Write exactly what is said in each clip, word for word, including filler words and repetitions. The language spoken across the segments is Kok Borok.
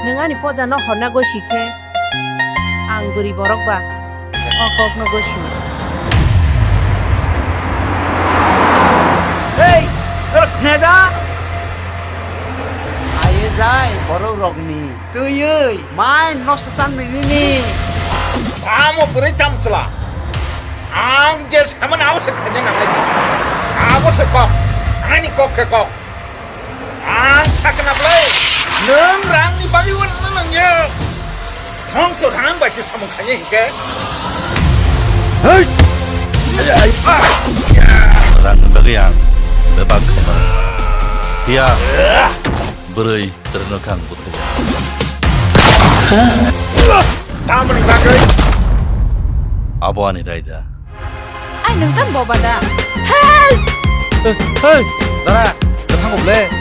Nwng ani poja no horna gosi khe, ang bwrwi borok ba o kok no gosi. Hei, norok khna da? Aye jai borok rokni twiwi mai nosto tang nini. Tamo bwrwi tamo chwla. Ang je samani abo se khaina nangnai. Abo se kok. Ani kok khe kok. Ang sakna bwlai. Nwng rangni bagwi uanna nangya. Nwng to rang bai se samung khaina hinkhe. Hey! Rangni bagwi ang bebak khaima. Hiya. Bwrwi. Chwrwino khe ang bwthai. Tamoni bagwi? Abo ani raida. Ai nwng tang boba da? Help! Hey! Dara, kwthango ble.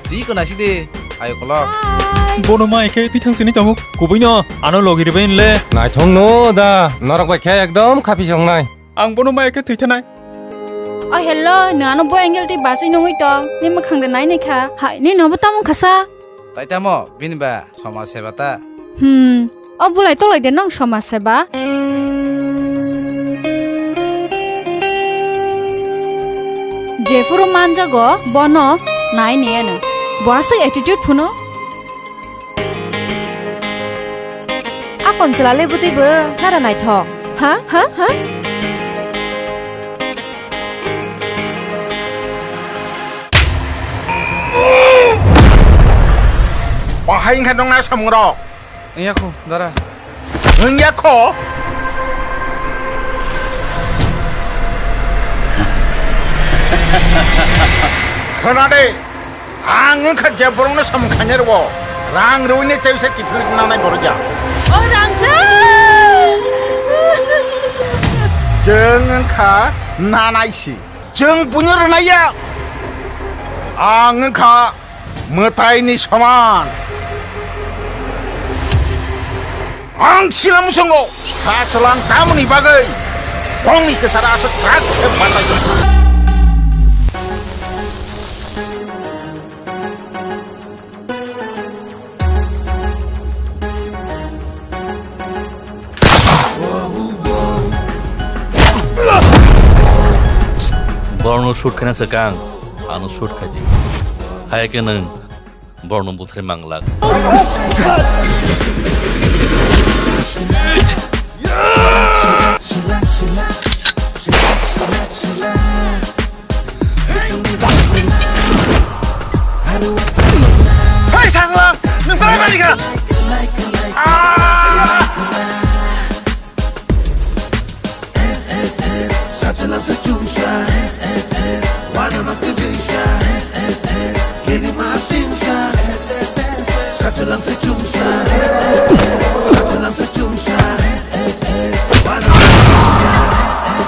Ri ko naisik di. Ayo kolok. Hi. Bono mai khe twi thang sini tongo. Kubui no ano logi ribai le. Naithok no da. Norok bai khe ekdom khapi songnai. Ang bono maya khe thwi thanai. O hello, nwng ano bo angle tei bachwi nungwi tong. Ni mwkhang de nai nai kha. Hai, ni nobo tamo khasa? Tai tamo, bini ba somaj seba ta. Hmm, o bulai tolai de nang somaj seba? Jephuru manjago bono nai ni ano. Bo aswk attitude phuno. Akon chwla le bwtwi bo nara naithok. Ha? Ha? Ha? Bahai wngkha nokna samung rok. Wngya kho, dara. Wngya kho? Khna de. Ang wngkha je borokno samung khainai rwo, rang rwini tei se kiphilwi nanai borok ya. O rangchak! Chwng wngkha nanai si, chwng buino rwnai ya. Ang wngkha mwtaini soman. Ang sila muchungo sa chwlang tamoni bagwi bongni kwcharo aswk kwrak khe batai. Borokno shoot khaina swkang ano shoot khai di. Hai khe nwng Borokno buthai manglak. Hei, Sasla! Nwng tamo manlikha? Ah!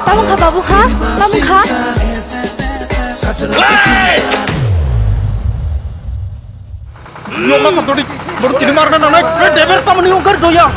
Tamo kha, babu kha? Tamo kha? Hey! Nokna thamsodi, borok tini marna nangnai, sre deber tamoni ungkar doya.